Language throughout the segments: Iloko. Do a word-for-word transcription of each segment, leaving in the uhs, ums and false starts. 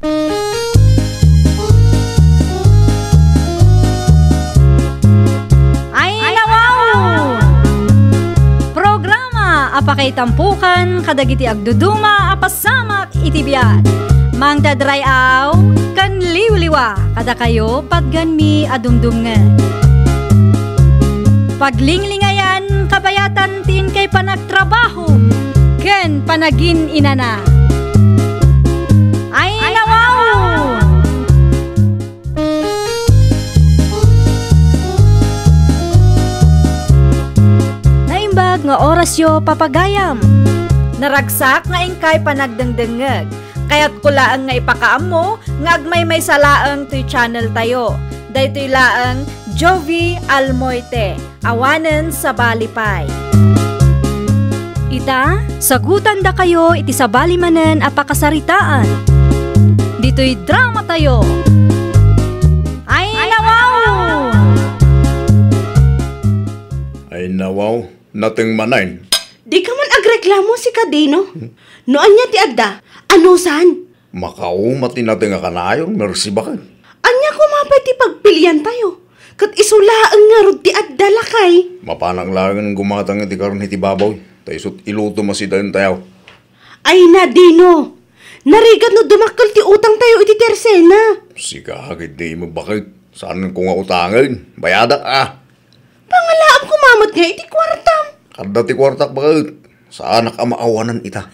Ay, nawaw! Programa a pakaitampukan kadagiti agduduma a pasamak iti biag. Mangdadray-aw ken liwliwa kadakayo patgenmi a dumdumngeg. Paglinglingayan kabayatan ti inkay panagtrabaho ken panagin-inana. Ay, nawaw! Naimbag nga orasyo, papagayam. Naragsak nga inkay panagdengdengngeg. Kayatko laeng nga ipakaammo nga agmaymaysa laeng toy channel tayo. Daytoy laeng Jovi Almoite. Awanen sabali pay. Ita, sagutandakayo iti sabali manen a pakasaritaan. Ditoy drama tayo. Ay, nawaw! Ay, nawaw, nateng manen. Di ka man agreklamo, sika Dino. No ania ti adda, anusan? Makauma ti nateng a kanayon, Mercy, baket. Ania koma pay ti pagpilian tayo? Ket isu laeng ngarud ti adda, lakay. Mapanak laeng gumatang iti karne ti baboy, ta isut' iluto masidaentayo. Ay na, Dino! Narigat no dumakkel ti utang tayo iti Tersena. Sika, ket di mo baket. Saan ko nga utangen? Bayadak, a. Pangalaam koma met nga iti kuartam. Adda ti kuartak baket. Saanak a maawanan ita.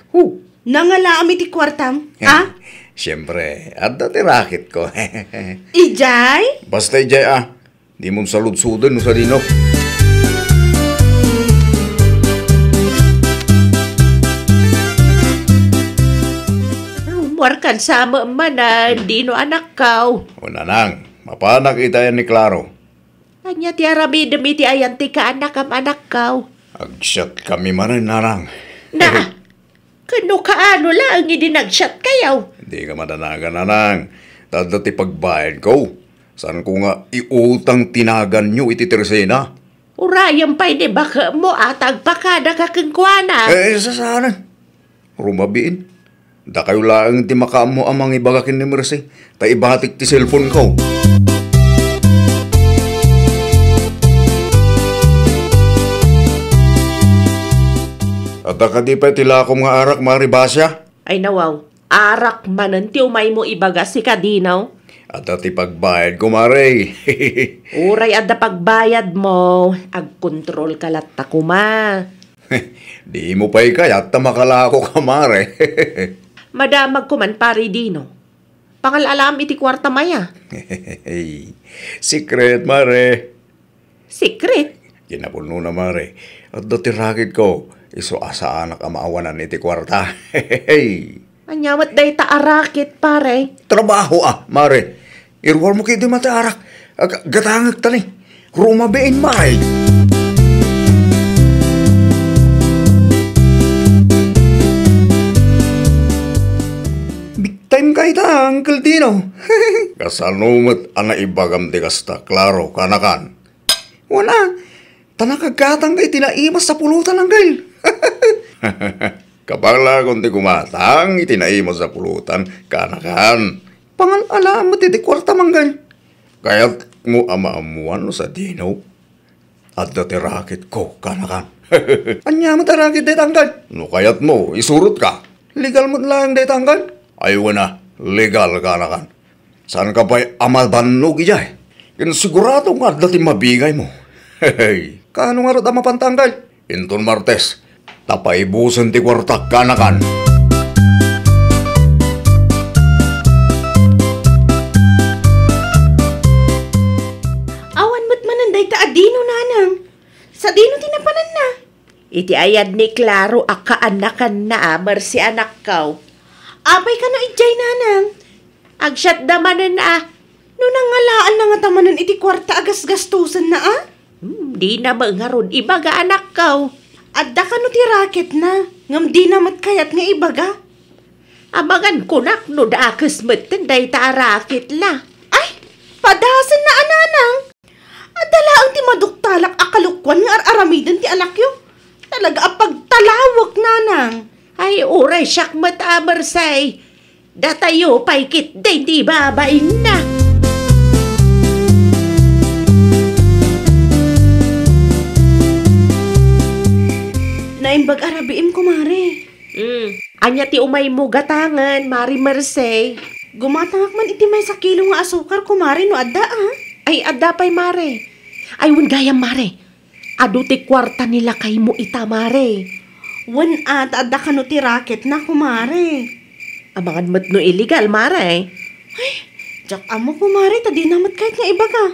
Hu. Nangalaam iti kuartam, a? Siempre, adda ti racket ko. Idiay? Basta idiay, a. Di mo saludsoden no sadino. Rumuarkan sa manen, Dino, anakko. O, nanang, mapanak ita yan ni Claro. Ania ti aramidem iti ayan ti kaanakam, anakko? Agsiatkami manen, nanang. Na, ken no kaano laeng idi nagsiatkayo? Dika madanagan, nanang. Ta adda ti pagbayadko. Saanko nga iutang ti naganyo iti Tersena. Urayem pay ni baketmo a ta agpakadaka kenkuana. Eh, sasaanen. Rumabiin. Dakayo laeng ti makaammo a mangibaga ken ni Mercy, ta ibatik ti cellphone ko. Adda kadi pay ti lakom nga arak, Mare Basia? Ay, nawaw, arak manen ti umaymo ibaga, sika Dino. Adda ti pagbayadko, Mare. Uray adda pagbayadmo, agkontrolka latta koma. Di mo pay kayat ta makalakoka, Mare. Madamag ko man, Pare Dino. Pangal-alam iti kuartam aya. Secret, Mare. Secret? Kinapudnona, Mare. Adda ti racket ko. Isu a saanak a maawanan iti kuarta. Ania met dayta a racket, Pare? Trabaho, a, Mare. Iruarmo ketdi met ti arak. Ag-, gatangekta ni. Rumabiin, Mare. Big time ka ita, Uncle Dino. Kasano met a naibagam ti kasta, Claro, kanakan? Wen a, ta nakaggatangka iti naimas a pulutan, Uncle. Kabaelakon ti gumatang iti naimas a pulutan, kanakan. Pangal-alam met iti kuarta, Uncle. Kayatmo a maammuan no sadino? Adda ti racket ko, kanakan. Ania met a racket dayta, Uncle? No kayatmo, isurotka. Legal met laeng dayta, Uncle? Ay, wen a, legal, kanakan. Saanka pay a mabannog idiay? Ken sigurado nga adda ti mabigaymo. Hehe. Kaano ngarud a mapanta, Uncle? Inton Martes, ta paibusen ti kuartak, kanakan. Awan met manen dayta a Dino, nanang. Sadino ti napananna? Iti ayad ni Claro a kaanakanna, Mercy, anakko. Apay kano idiay, nanang? Agsiatda manen a. No nangalaanna ngata manen iti kuarta a gasgastosenna, a? Hmm, dina met ngarud ibaga, anakko. Adda kano ti racketna, ngem dina met kayat nga ibaga. Amangan kunak no dakes metten dayta a racketna. Ay, padasenna a, nanang. Adda laeng ti maduktalak a kalokuan nga ar-aramiden ti anakyo. Talaga a pagtalawek, nanang. Ay, uray siak met a, Mercy. Datayo pay ketdi ti babainna. Naimbag a rabiim, kumare. Mm. Ania ti umaymo gatangen, Mari Merced? Gumatangak man iti maysa kilo nga asukar, kumare, no adda, a? Ay, adda pay, Mare. Ay, wen gayam, Mare. Adu ti kuarta ni lakaymo ita, Mare. Wen a, ta adda kano ti racketna, kumare. Amangan met no illegal, Mare. Ay, diak ammo, kumare, ta dina met kayat nga ibaga.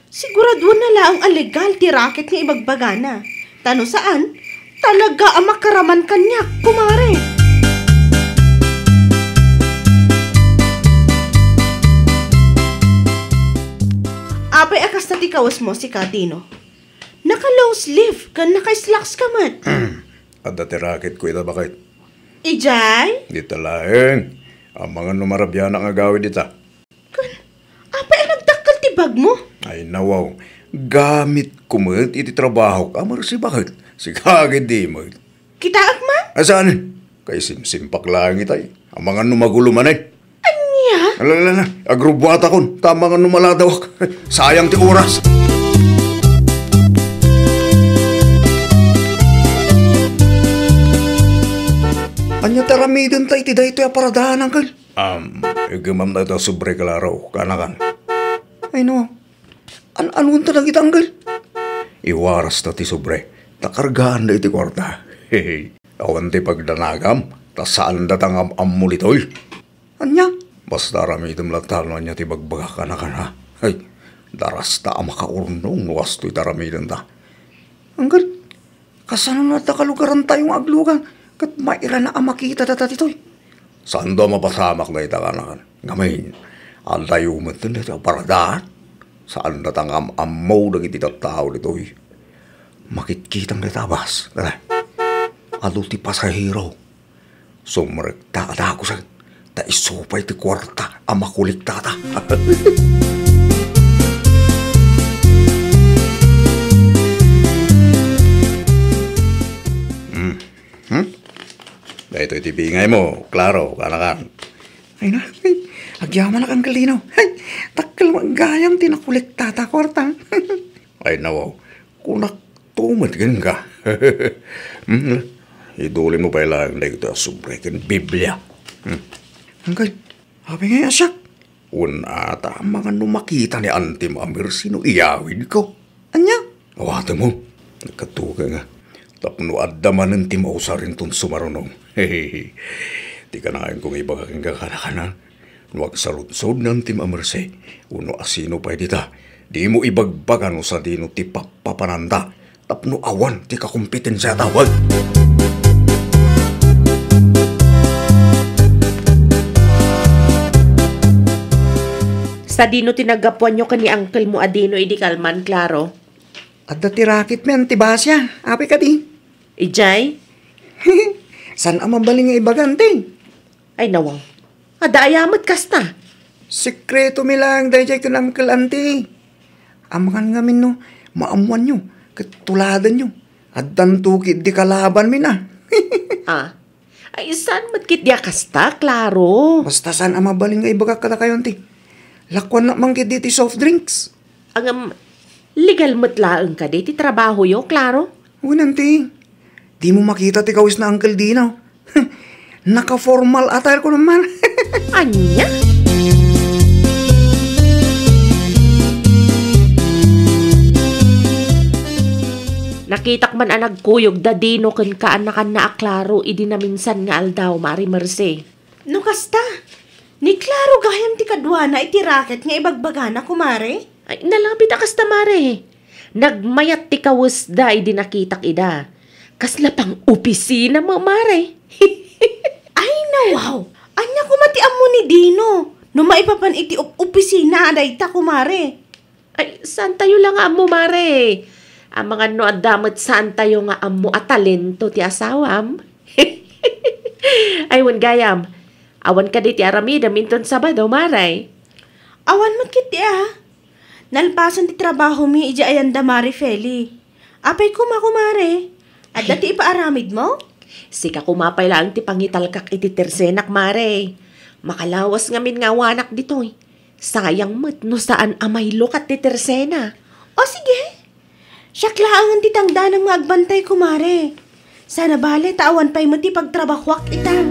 Siguraduanna laeng a legal ti racket nga ibagbagana. Ta no saan, talaga a makaraman kaniak, kumare. Apay a kasta ti kawesmo, sika, Dino? Naka-long sleeve ken naka-slacks ka met. Adda ti racketko ita, baket. Idiay? Dita laeng. Amangan no marabianak nga agawid ita. Ken, apay a nagdakkel ti bagmo? Ay, nawaw. Gamitko met iti trabahok a Merced, baket. Sika ketdi met. Kitaek man? Asan? Kay simsimpak laeng itay. Amangan no magulo manen. Ania? Ala, ala, ala. Agrubbuatakon. Ta amangan no maladawak. Sayang ti oras. Ania ti aramidenta iti daytoy a paradanan, Angkel? Am, igemam dayta a sobre, Claro, kaanakan. Ay, no. An-, anonta dagita, Angkel? Iwarasta ti sobre, ta kargaanda iti kuarta. Awan ti pagdanagam, ta saanda ta ngam-ammo ditoy. Ania? Basta aramidem latta no ania ti bagbagak, kaanakan, ha? Ay, darasta a makaurnong no kastoy ti aramidenta. Angkel, kasano no adda kalugarantayo nga aglugan ket mairana a makita data ditoy? Saanda a mapasamak dayta, kaanakan. Ngamin, addayo met dayta a paradanan. Saanda ta ngam-ammo dagiti tattao ditoy. Makitkitang dayta a bus. Dala. Adu ti pasahero. Sumrekta a dagusen, ta isu pay ti kuarta a makolektata. Hmm. Hmm? Daytoy ti bingaymo, Claro, kaanakan. Ay na, ay, agyamanak, Angkel Dino. Ay, dakkel met gayam ti nakolektata a kuarta. Ay, nawaw. Kunakto met kenka. Hmm, idulimo pay laeng dagitoy a sobre ken Biblia. Hmm. Angkel, apay ngay a siak? Wen a, ta amangan no makita ni Antim a Merced no iyawidko. Ania? Awatemmo. Nagkadto ka nga. Tapno adda manen ti mausar inton sumarunong. Ti kanaenko nga ibaga kenka, kaanakan. No agsaludsod ni Antim a Merced, wenno asino pay dita, dimo ibagbaga no sadino ti pappapananda tapno awan ti kakompetensiata. Wen. Sadino ti naggapuanyo ken ni uncle mo a Dino idi kalman, Claro? Adda ti racket mi, Auntie Basia. Apay kadi? Idiay? Saan a mabalin nga ibaga, Auntie? Ay, nawaw. Adda aya met kasta? Sekreto mi laeng daydiay ken Uncle, Auntie. Amangan ngamin no maammoanyo ket tuladanyo. Addanto ketdi kalaban mi na. Ah. Ay, saan met ketdi a kasta, Claro? Basta saan a mabalin nga ibagak kadakayo, Auntie. Lakuannak man ketdi ti soft drinks. Ngem, legal met laeng kadi ti trabahoyo, Claro? Wen, Auntie. Dimo makita ti kawes na Uncle Dino. Naka-formal attire ko naman. Ania? Nakitak man a nagkuyog da Dino ken kaanakanna a Claro idi naminsan nga aldaw, Mari Merced. No kasta, ni Claro gayam ti kaduana iti racket nga ibagbagana, kumare? Ay, nalabit a kasta, Mare. Nagmayat ti kawesda idi nakitak ida. Kasla pang-opisina met, Mare. Ay, nawaw! Ania koma ti ammo ni Dino no maipapan iti op-, opisina a dayta, kumare? Ay, saantayo la nga ammo, Mare. Amangan no adda met saantayo nga ammo a talento ti asawam. Ay, wen gayam, awan kadi ti aramidem inton Sabado, Mare? Awan met ketdi a. Nalpasen ti trabahomi idiay ayan da Mare Feli. Apay koma, kumare? Adda ti ipaaramidmo? Sika koma pay laeng ti pangitalkak iti tersenak, Mare. Makalawas ngamin nga awanak ditoy. Sayang met no saan a mailukat ti Tersena. O sige. Siak laengen ti tangdanam nga agbantay, kumare. Sana bale ta awan pay met ti pagtrabahoak ita.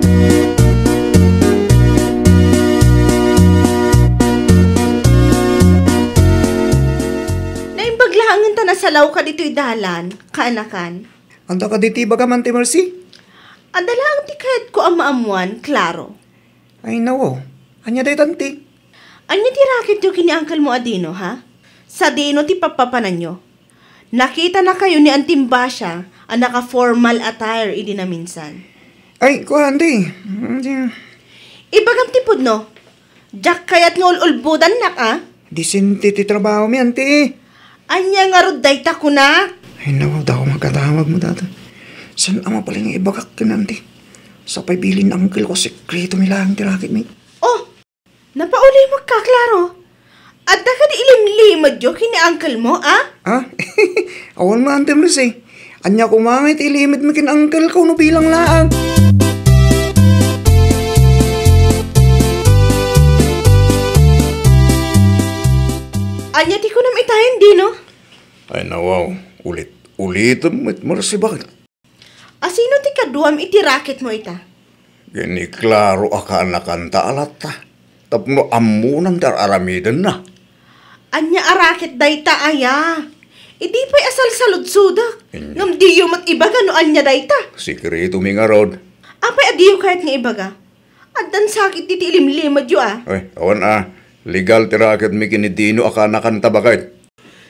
Naimbag laengen ta nasalawka ditoy dalan, kaanakan. Adda kadi ti ibagam, Auntie Mercy? Adda laeng ti kayatko a maammuan, Claro. Ay, nawaw. Ania dayta, Auntie? Ania ti racketyo ken ni uncle mo a Dino, ha? Sadino ti pappapananyo? Nakitanakayo ni Auntie Basia a naka-formal attire idi naminsan. Ay, kua, Auntie. Auntie. Ibagam ti pudno. Diak kayat nga ul-ulbodannak, a? Disente ti trabahomi, Auntie. Ania ngarud dayta kunak? Ay, nawaw, dako magkadamag mo data. Saan a mabalin nga ibagak ken Auntie? Sapay bilin ni uncle ko, sekreto mi laeng ti racket mi. Oh, napaulimekka, Claro. Adda kadi ilimlimedyo ken ni uncle mo, a? Ah? Awan man, Auntie Mercy. Ania koma nga iti ilimedmi ken uncle ko no bilang laeng? Ania ti kunam itayen, Dino? Ay, nawaw. Ulit-ulitem met, Mercy, bakit? Asino ti kaduam iti racketmo ita? Ken ni Claro a kaanakanta a latta. Tapno ammona ti ar-aramidenna. Ania a racket dayta aya? Idi pay a salsaludsodek. Ania? Ngem diyo met ibaga no ania dayta. Sekreto mi ngarud. Apay a diyo kayat nga ibaga? Addan sakit iti ilimlimedyo, a. Ay, awan, a. Legal ti racket mi ken ni Dino a kaanakanta, baket.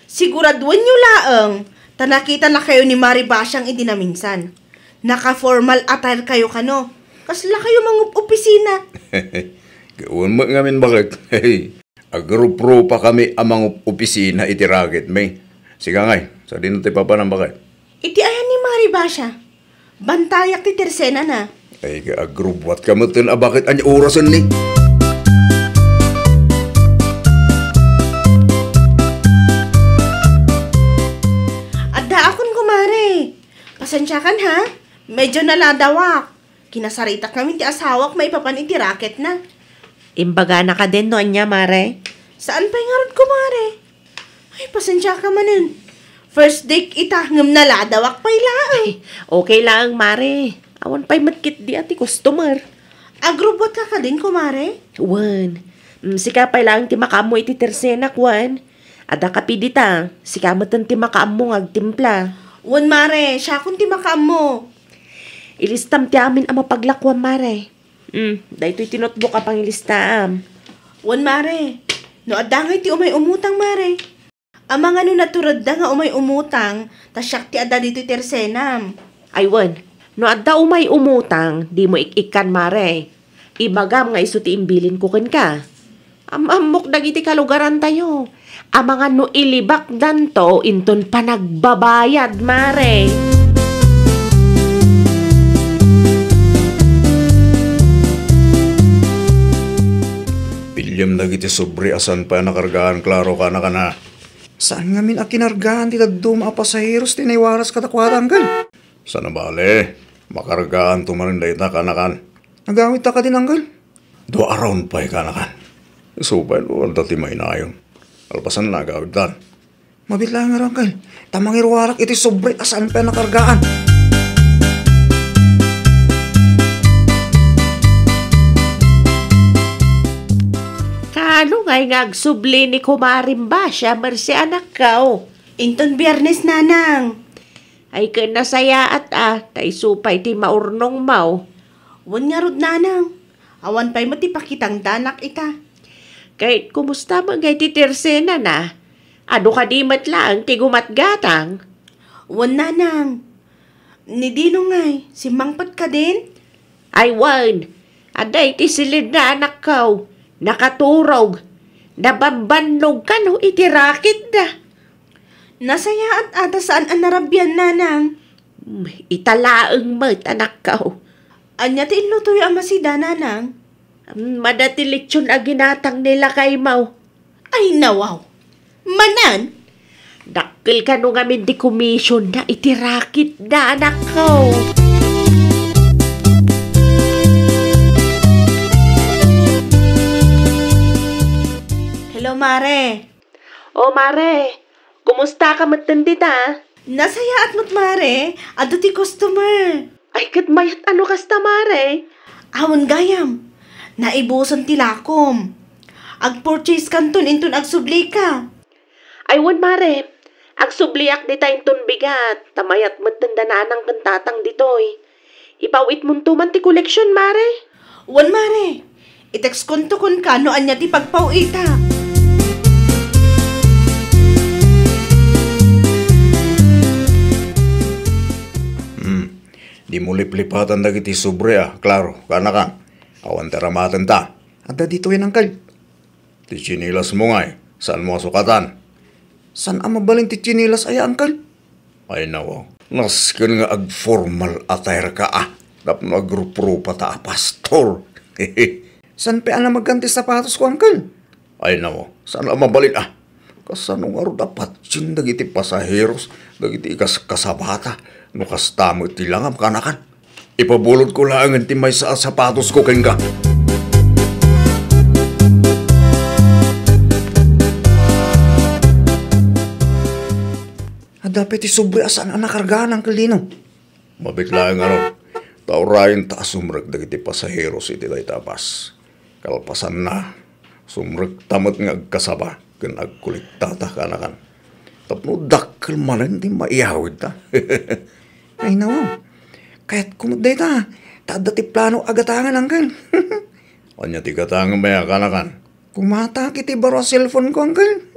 Siguraduenyo laeng ta nakitanakayo ni Mari Basiang idi naminsan. Naka-formal attire kayo kano. Kasla kayo mangup-opisina. Gawan met ngamin, baket. Agruprupa kami a mangup-opisina iti racket mi. Sika ngay, sadino ti papanam, baket? Iti ayan ni Mari Basia. Bantayak ti tersenana. Ay, agrubwat ka met ten a baket ania orasen ni. Addaakon, kumare. Pasensiakan, ha? Medyo naladawak. Kinasaritak ngamin ti asawak maipapan iti racketna. Imbagana kadin no ania, mare? Saan pay ngarud, kumare? Ay, pasensiaka manen. First date ita, ngem naladawak pay laeng. Ay, okay laeng, mare. Awan pay met ketdi a ti customer. Agrubwat ka kadin, kumare? Wen. Mm, sika pay laeng ti makaammo iti tersenak, wen. Adda kape dita. Sika meten ti makaammo nga agtimpla. Wen, mare. Siakon ti makaammo. Ilistam ti amin a mapaglakuam, mare. Mm, daytoy ti notebook a pangilistaam. Wen, mare. No adda ngay ti umay umutang, mare. Amangan no naturedda nga umay umutang, ta siak ti adda ditoy tersenam. Ay, wen. No adda umay umutang, dimo ik-ikkan, mare. Ibagam nga isu ti imbilinko kenka. Am-ammok dagiti kalugarantayo. Amangan no ilibakdanto inton panagbabayad, mare. Piliem dagiti sobre a saan pay a nakargaan, Claro, kaanakana. Saan ngamin a kinargaan ti dadduma a pasaheros ti naiwaras kadakuada, Uncle? Sana bale, makargaanto manen dayta, kaanakan. Agawidta kadin, Uncle? Dua a round pay, kaanakan. Isu pay no adda ti mainayon. Kalpasanna, agawidtan. Mabiit laeng ngarud, Uncle. Ta mangiruarak iti sobre a saan pay a nakargaan. Kaano ngay nga agsubli ni Kumarim Basia, Mercy, anakko? Inton Biernes, Nanang. Ay, ken nasayaat a, ta isu pay ti maurnongmo. Wen ngarud, Nanang. Awan pay met ti pakitangdanak ita. Ket kumusta met ngay ti tersenana? Adu kadi met laeng ti gumatgatang? Wen, Nanang. Ni Dino ngay, simmangpet kadin? Ay, wen. Adda iti silidna, anakko. Nakaturog. Nabambannog kano iti raketda. Nasayaat a ta saan a narabian, Nanang. Hmm, ita laeng met, anakko. Ania ti inlutoyo a masida, Nanang? Hmm, mada ti lechon a ginatang ni lakaymo. Ay, nawaw. Manen? Dakkel kano ngamin ti commissionna iti raketda, anakko. O, mare, kumusta ka metten dita? Nasayaat met, mare. Adu ti customer. Ay, ket mayat a no kasta, mare. Awan gayam. Naibusen ti lakom. Agpurchase kanton inton agsublika. Ay, wen, mare. Agsubliak dita inton bigat. Ta mayat metten da nanang ken tatang ditoy. Ipaw-itmonto man ti koleksion, mare. Wen, mare. I-text konto kenka no ania ti pagpaw-ita. Hmm. Dimo liplipatan dagiti sobre a, Claro, kanakan. Awan ti aramatenta. Adda ditoy, uncle. Ti tsinelasmo ngay, saanmo a sukatan? Saan a mabalin ti tsinelas aya, uncle? Ay, nawaw. Nasken nga agformal attire ka, a. Tapno agruprupa ta a pastor. Saan pay a namagkan ti sapatosko, uncle? Ay, nawaw. Saan a mabalin, a. Kasano ngarud a patien dagiti pasaheros, dagiti ikaskasabata, no kasta met ti langam, kanakan? Ipabulodko laengen ti maysa a sapatosko kenka. Adda pay ti sobre a saan a nakargaan, Uncle Dino. Mabiit laeng ngarud. Ta urayenta a sumrek dagiti pasaheros iti dayta a bus. Kalpasanna, sumrekta met nga agkasaba ken agkolektata, kanakan. Tapno dakkel manen ti maiyawidta. Ay, nawaw. Kayatko met dayta, ta adda ti plano a gatangen, uncle. Ania ti gatangen, maya, kanakan? Kumatak iti baro a cellphone ko, uncle.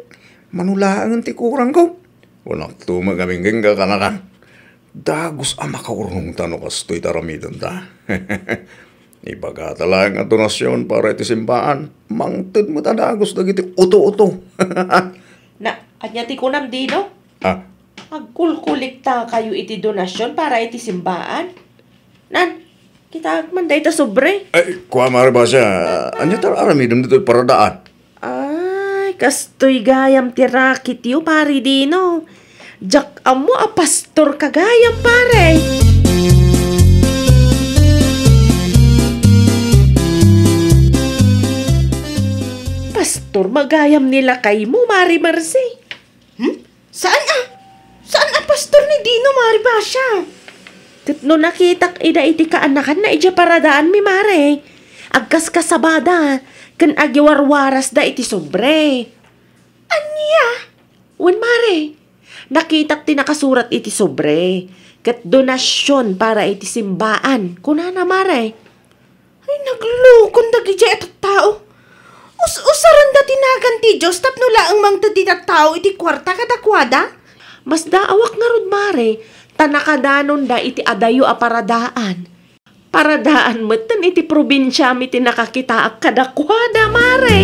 Mano laengen ti kurangko. Kunakto met ngamin kenka, kanakan. Dagus a makaurnongta no kastoy ti aramidenta. Ibagata laeng a donasion para iti simbaan, mangted met a dagus dagiti uto-uto. Na, ania ti kunam, Dino? Ah. Agkolkolektakayo iti donasion para iti simbaan? Nan, kitaek man dayta sobre. Ay, kua, Mare Basia, ania ti aramidem ditoy paradaan? Ay, kastoy gayam ti raketyo, Pare Dino. Diak ammo a pastor ka gayam, pare. Pastor met gayam ni lakaymo, Mare Mercy. Hmm? Saan a? Saan a pastor ni Dino, Mare Basia? Ket no nakitak ida iti kaanakanna idiay paradaanmi, mare, agkaskasabada ken agiwarwarasda iti sobre. Ania? Wen, mare, nakitak ti nakasurat iti sobre, ket donasion para iti simbaan, kunana, mare. Ay, naglukon dagidiay a tattao. Us-usarenda ti nagan ti Dios tapno laeng mangted ti tattao iti kuarta kadakuada? Masdaawak ngarud, mare, ta nakadanonda iti adayo a paradaan. Paradaan metten iti probinsiami ti nakakitaak kadakuada, mare.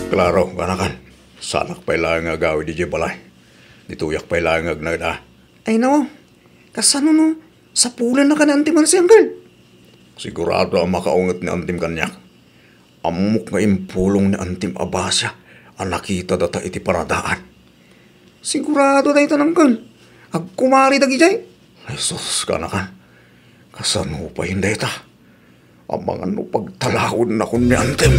Klaro, kanakan. Saanak pay laeng nga agawid idiay balay. Ditoyak pay laeng nga agnaed a. Ay, nawaw. Kasano no sapulanna ka ni Auntie Mercy, uncle? Sigurado a makaunget ni Auntiem kaniak. Ammok nga impulong ni Auntiem a Basia a nakita data iti paradaan. Sigurado dayta, uncle. Agkumari dagidiay. Ay, sus, kanakan. Kasano pay dayta? Amangan no pagtalawennakon ni Auntiem.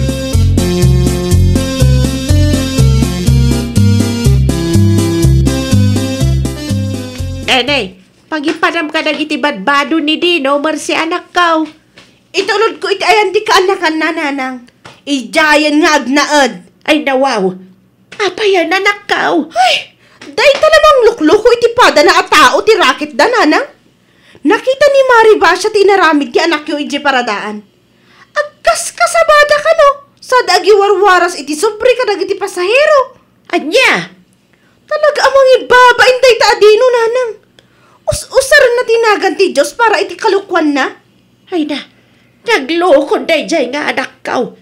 Nene, pagipadam ka dagiti badbado ni Dino, Mercy, anakko. Itulodko iti ayan ti kaanakanna, nanang. Idiayen nga agnaed. Ay, nawaw. Apay a, anakko? Ay, dayta la manglukluko iti padana a tao ti raketda, nanang. Nakita ni Mare Basia ti inaramid ti anakyo idiay paradaan. Agkaskasabada kano, sada agiwarwaras iti sobre kadagiti pasahero. Ania? Talaga a mangibabain dayta a Dino, nanang. Us-usarenna ti nagan ti Dios para iti kalokuanna. Ay na, naglukon daydiay nga anakko.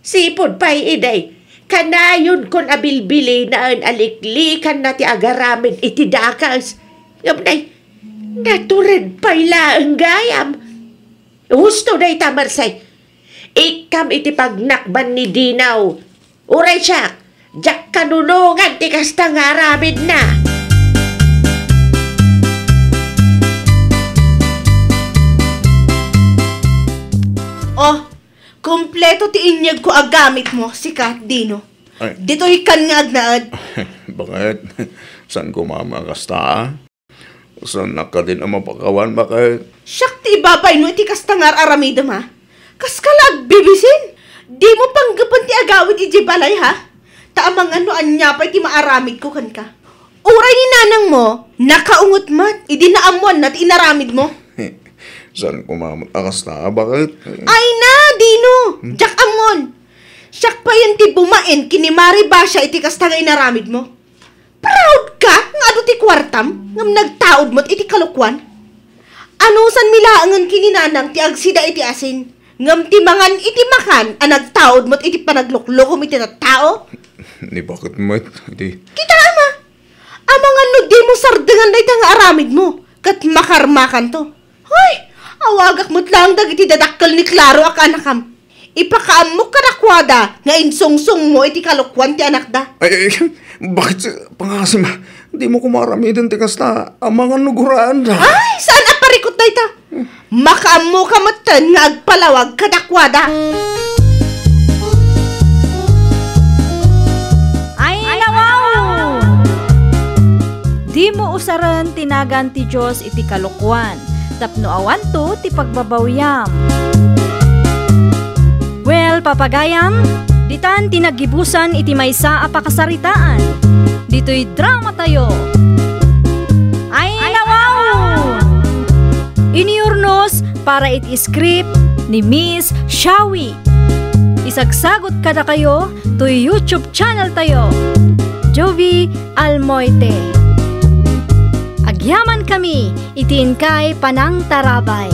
Sipud pay idi, kanayonko a bilbilinaen a liklikanna ti agaramid iti dakes. Ngem nay, natured pay laeng gayam. Husto dayta, Mercy. Ikkam iti pagnakban ni Dino. Uray siak, diak kanunongan ti kasta nga aramidna. Ito ti inyegko a gamitmo, sika, Dino. Ay. Ditoy kan nga agnaed. Bakit? Saan ko mama kasta? Saan na kadin a mapakawan, bakit? Siak ti ibabaymo iti kasta nga ar-aramidem, ha? Kaska la agbibisin? Dimo panggepen ti agawid idiay balay, ha? Ta amangan no ania pay ti maaramidko kenka. Uray ni nanangmo, nakaunget met idi naammoanna ti inaramidmo. Saan ko mamut a kasta, bakit? Ay na, Dino! Hmm? Diak ammon! Siak payen ti bumain ken ni Mari Basia iti kasta nga inaramidmo. Proud ka nga adu ti kuartam ngem nagtaud met iti kalokuan? Anusanmi laengen ken ni nanang ti agsida iti asin ngem ti mangan iti makan a nagtaud met iti panagluklukom iti tattao? Ni bakit met iti... Kitaem a! Amangan no dimo sardengan dayta nga aramidmo ket makarmakanto. Hoy! Awagak met laeng dagiti dadakkel ni Claro a kaanakam. Ipakaammok kadakuada nga insungsongmo iti kalokuan ti anakda. Ay, ay, bakit sa pangasim? Dimo koma aramiden ti kasta. Amangan no guraanda. Ay, saan a parikut dayta? Makaammoka metten nga agpalawag kadakuada. Ay, nawaw! Dimo usaren ti nagan ti Dios iti kalokuan, tapno awanto ti pagbabawiam. Well, papagayam, ditan ti naggibusan iti maysa a pakasaritaan. Ditoy drama tayo. Ay, nawaw! Iniurnos para iti script ni Miss Shawi. Isagsagot kadakayo toy YouTube channel tayo, Jovi Almoite. Agyaman kami iti inkay panangtarabay.